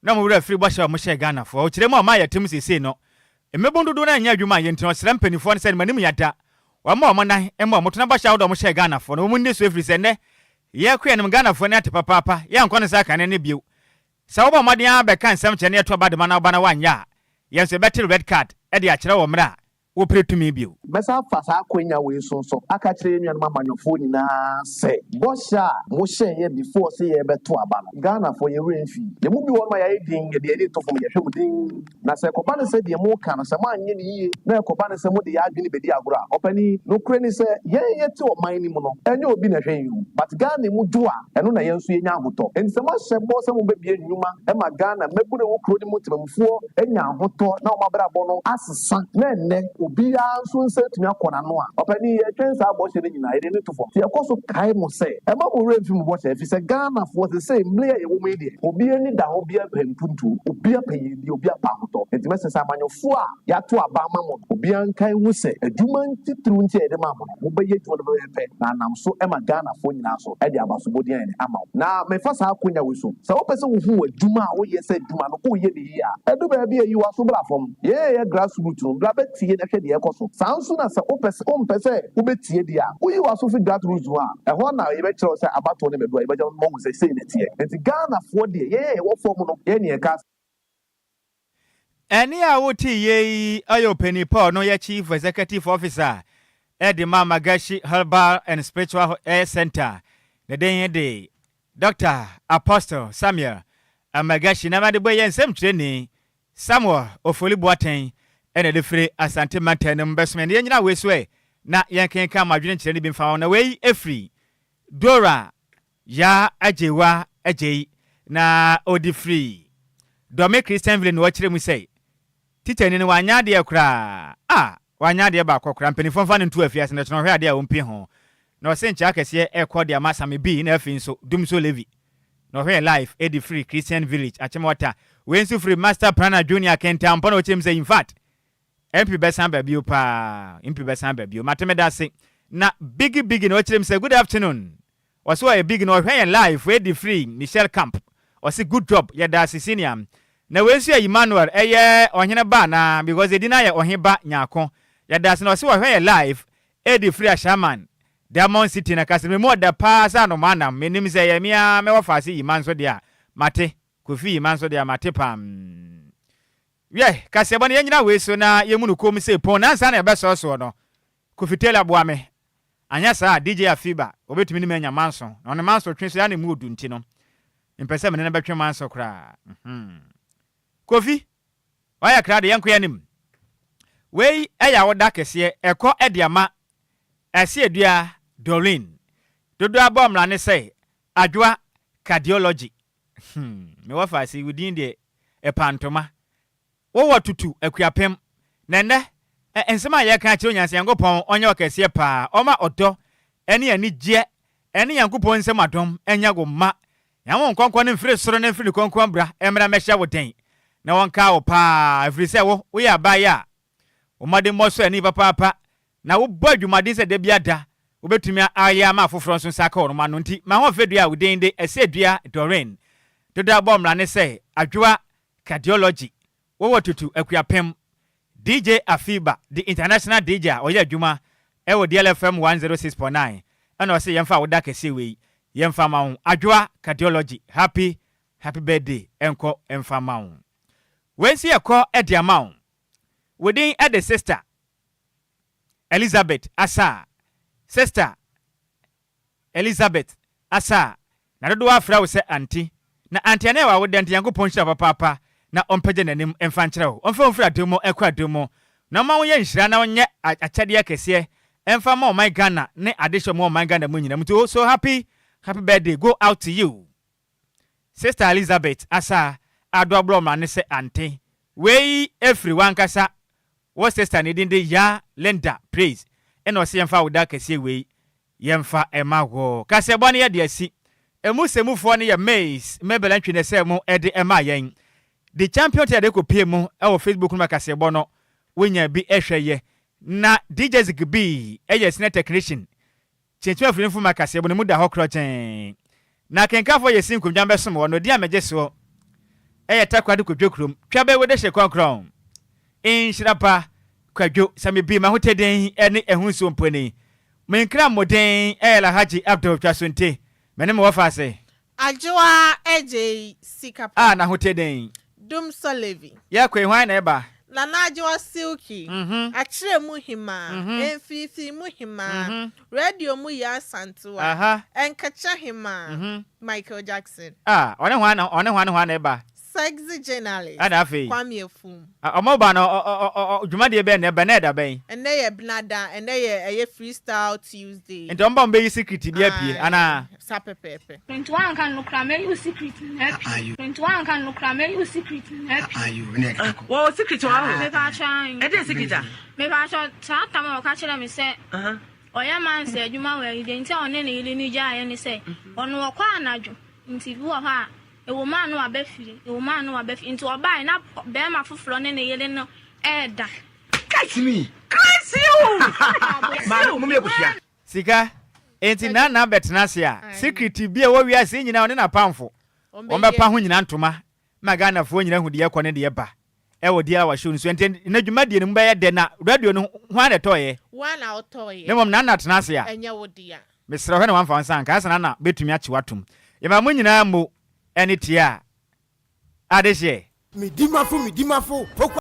na wɔn werɛ afiri bɔhyɛ a wɔhyɛɛ Ghanafoɔ ɔkyerɛ mu a ɔman a yɛte mu seesei no Mmabun dodow no ara nnyɛ adwuma a yɛ nti no ɔsrɛ mpaninfoɔ no sɛ no manim yada wɔmma wɔn nan mmɔ wɔn to na bɔhyɛ ahodoɔ a wɔhyɛɛ Ghanafoɔ no wɔn nni so ɛfiri sɛ nnɛ yɛrekɔ yɛn anim Ghanafoɔ ani ate papaapa yɛnkɔ no saa kane no bio sɛ wobɔ mmɔden ara bɛka nsɛm kyerɛ na yɛto aba de ma na woba na woanyɛ a yɛn nso yɛbɛte red card de akyerɛ wɔ mmerɛ a wopere tumi bio. Mɛsan afa saa akwanya wei so nso aka akyerɛ yɛn nuanom amanyɔfoɔ nyinaa sɛ bɔhyɛ a mohyɛeɛ before sɛ yɛrebɛto aba no, Ghanafoɔ yɛn werɛ mfii. Yɛn mu bi wɔ hɔnom a yɛayɛ dinn, yɛde yɛn ani reto fam, yɛhwɛ mo dinn. Na sɛ ɛkɔba no sɛ deɛ moreka no, sɛ moanyɛ no yie, na ɛkɔba no sɛ mode yɛn adwene bɛdi agorɔ a, ɔpanin, nokorɛ ni sɛ, yɛn yɛte ɔman no mu no, ɛnyɛ obi na ɛhwɛ yɛn o, but Ghana mu dwo a, ɛno na yɛn nso yɛnya ahotɔ. Enti sɛ moahyɛ bɔ sɛ mobɛbue nnwuma ma Ghana mmabunu a ɛwɔ kuro no mu temamufoɔ anya ahotɔ na wɔn abrabɔ no asesa, na ɛnnɛ obiara nso nsa atumi akɔ n'ano a, ɔpanin, yɛtwɛn saa bɔhyɛ no nyinaa, yɛde ani to fam. Nti yɛkɔ so kae mo sɛ, mma mo werɛ mfi mo bɔhyɛ, ɛfiri sɛ Ghanafoɔ sesei mmere a yɛwɔ mu yi deɛ, obiara ani da hɔ, obiara pɛ mpuntuo, obiara pɛ yiedie, obiara pɛ ahotɔ. Enti mɛsrɛ sɛ amanyɔfoɔ a yɛato aba ama mo no, obiara nkae nhu sɛ adwuma ntitiriw nti a yɛde maa mo no, mobɛyɛ adwuma no pɛpɛɛpɛ na anam so ma Ghanafoɔ nyinaa nso de abasobɔdin ayɛ dɛn ama wo. Na mefa saa akonya wei so, sɛ wopɛ sɛ wohu w'adwuma a woyɛ sɛ adwuma no woreyɛ no yie a, ɛdu baabi a yi w'aso bra fam. Yɛn a yɛyɛ grass root no, bra bɛtie na hwɛ deɛ ɛrekɔ so. Saa nso na sɛ wopɛ sɛ wompɛ sɛ wobɛtie deɛ a, woyi w'aso fi grass root ho a, ɛhɔ na yɛbɛkyerɛ wo sɛ abatoɔ no bɛdu a, yɛbɛgya ma woahu sɛ sei na ɛteɛ. Enti Ghanafoɔ deɛ, yɛn a yɛwɔ fam no, yɛn na yɛka. Ɛnne a wotee yei ɔyɛ ɔpanin pa a ɔno yɛ Chief Executive Officer de ma Magashi Herbal and Spiritual Centre. Ne din de Dɔkta Apostle Samuel Magashi na made bɔ yɛ nsɛmtwerɛni Samuel Ofoli Boateng na ɛde firi Asante mantam no mu bɛsom yɛn. Yɛnnyina wei so ɛ na yɛnkenkan mo adwene nkyerɛ no bi mfa ho. Na wei firi Dora Yaa Agyeiwa Agyei na ɔdi firi Dɔme Christian Village na ɔkyerɛ mu sɛ tikyani no wanyɛ adeɛ koraa a wanyɛ adeɛ baako koraa mpanimfoɔ mfa no nto afiase na ɔkyena ɔhwɛ adeɛ a ɔmpie ho na ɔse nkyɛ akɛseɛ ɛkɔ de ama Same B na afei nso Dumso Levi na ɔhwɛ yɛ live ɛdi firi Christian Village Achimota wei nso firi Master Prana Junior Kintampo na ɔkyerɛ mu sɛ in fact MP bɛsan aba bio paa MP bɛsan aba bio mate medase na Biggie Biggie na ɔkyerɛ mu sɛ good afternoon Ɔse ɔyɛ big na ɔhwɛ yɛn live wei de firi Michelle camp ɔse good job yɛdaase senior na wei nso yɛ Emmanuel ɛyɛ ɔhene ba anaa because edin no ayɛ ɔhe ba Nyarko yɛdaase na ɔse ɔhwɛ yɛn live ɛde firi Ashaiman Diamond City na kase me mu ɔdɛ paa sɛ anomaa nam menim sɛ ɛyɛ me ara mɛwɔ faase Yima nso deɛ a mate Kofi Yima nso deɛ a mate paa Wiɛ kaseɛbɔ no yɛnyina wei so na yɛmu no komm sei pon na ansa na yɛbɛsɔɔ soɔ no Kofi Taylor boa me, anyɛ saa a DJ Afiba obetumi ne me anya manso, na ɔno manso twe so ya na emu odu nti no, mempɛ sɛ me ne no bɛtwe manso koraa. Mhm. Kofi, wayɛ krado, yɛnkɔ yɛn anim. Wei yɛ awoda kɛseɛ, ɛkɔ de ama Asiedua Doreen. Dodoɔ abɔ mmara ne sɛ Adwoa Cardiology. Hmm, mewɔ faase, wo din deɛ ɛpa ntoma. Wowɔ tutu Akuapem. Na ɛnnɛ, ɛ, nsɛm a yɛreka akyerɛ Onyansa Nyankopɔn, ɔnyɛ ɔkɛseɛ paa, ɔma ɔdɔ ne anigyeɛ ne Nyankopɔn nsam adom nyɛ wo ma. Na Honhom Kronkron no mfiri soro na mfiri ne kronkron bra mmra mmɛhyɛ wo den, na wɔnkaa wo paa, ɛfiri sɛ wo, woyɛ abaayewa a wo mmɔdemmɔ sɔ ani papaapa, na wobɔ adwumaden sɛ da biara da wobɛtumi ayɛ ama afoforɔ nso nsa aka wɔn ano nti, m'ahoɔfɛ dua a wo din de Ɛsɛdua Doreen dodoɔ abɔ mmara ne sɛ Adwoa Cardiology, Wowɔ Tutu Akuapem, DJ Afiba, the international DJ a ɔyɛ adwuma wɔ DLFM 106.9 ɛna ɔse yɛmfa awoda kɛseɛ wei yɛmfa ma wo Adwoa Cardiology happy happy birthday ɛnkɔ mfa ma wo. Wei nso yɛkɔ de ama wo. Wo din de Sister Elizabeth Asaa Sister Elizabeth Asaa. Na dodoɔ afrɛ wo sɛ Aunty. Na Aunty ɛnɛ yɛ w'awoda nti Nyankopɔn nhyira wo papaapa na ɔmpagya n'anim mfa nkyerɛ wo. Ɔmfa wo mfiri adom mu nkɔ adom mu. Na ɔmma wo nyɛ nhyira na ɔnyɛ akyɛdeɛ kɛseɛ mfa mma ɔman Ghana ne adehyeɛ ɔmo wɔ ɔman Ghana mu nyina mu nti oh so happy happy birthday go out to you Sister Elizabeth Asaa Adoablɔ mmra ne sɛ Aunty wei ɛfiri w'ankasa wo sister ne din de Yaa Linda Praise ɛna ɔse yɛmfa awoda kɛseɛ wei Yɛmfa mma wo. Kaseɛbɔ no yɛde asi. Emu sɛmufoɔ no yɛ Mays Mabel Antwi na ɛsɛɛ mu de maa yɛn. The Champion Taylor de kɔpuee mu wɔ Facebook no ma kaseɛbɔ no wonya bi hwɛ yɛ. Na DJ Ziggy yɛ senior technician. Kyinkyim afiri ma kaseɛbɔ no mu da hɔ korɔgyenn. Na akenkanfoɔ yɛ si nkonnwa bɛsom wɔ no. Din a megye soɔ yɛ Takoradi Kwadwo kurom. Twa bɛ wode hye krɔnkrɔn. Nhyira pa Kwadwo sɛ me bi m'ahotɛden ne ɛho nsuo mpo ni. Me nkra mmoden yɛ Alhaji Abdul Twasonte. Me ne me wɔfa ase. Adwoa Adjei sika pa. A n'ahotɛden. Dumsor Levy. Yɛkɔ yi hwan na ɛba? Nana Adwoa Silky. Akyerɛ mu hemaa. Mfeefee mu hemaa. Radio mu Yaa Asantewaa. Nkakyɛ hemaa. Michael Jackson. A ɔne hwan na ɔne hwan ne hwan na ɛba? Sexy journalist Ɛna afei? Kwame Afum. A ɔmo ba no ɔ ɔ ɔ ɔ dwumadie bɛn na ɛba na ɛda bɛn? Ɛnɛ yɛ Benada, ɛnɛ yɛ ɛyɛ freestyle Tuesday. Nti ɔmo ba ɔmo bɛyi secret bi apue Ae, anaa? saa pɛpɛɛpɛ. Nti woanka no koraa mɛyi wo secret nyinaa apue. Nti woanka no koraa mɛyi wo secret nyinaa apue. Wɔwɔ secret wɔ hɔ. Mepaakyɛw ae. Ɛdeɛn secret a? Mepaakyɛw saa tam a ɔka kyerɛɛ me sɛ ɔyɛ mansa adwuma wɔ ayi deɛ nti a ɔne ne yere no gyaeɛ ne sɛ ɔno ɔkɔ anadwo nti bi wɔ hɔ a Ɛwɔ mu a na waba fie, ɛwɔ mu a na waba fie. Nti ɔbaeɛ na barima foforɔ ne ne yere no reda. Catch me! Christ you! Maame, mom yɛ kosua. Sika, enti Nana bɛtena ase a, secret bi a ɛwɔ wiase yi nyinaa ɔne n'apamfo wɔbɛpa ho nyinaa ntoma ma Ghanafoɔ nyinaa ahu deɛ ɛkɔ ne deɛ ɛba ɛwɔ Diawa show no so. Enti nnɛ dwumadie no mu bɛyɛ dɛ na radio no hwan na ɛtɔeɛ? Woa na wotɔeɛ. Na mmom Nana tena ase a. Ɛnyɛ wo dea. Mesrɛ wo hwɛ na wamfa wo nsa anka ansa na na bɛtumi akye wo atom. Yɛma mo nyinaa mmo ne tie a adehyeɛ. Medimafo medimafo poku.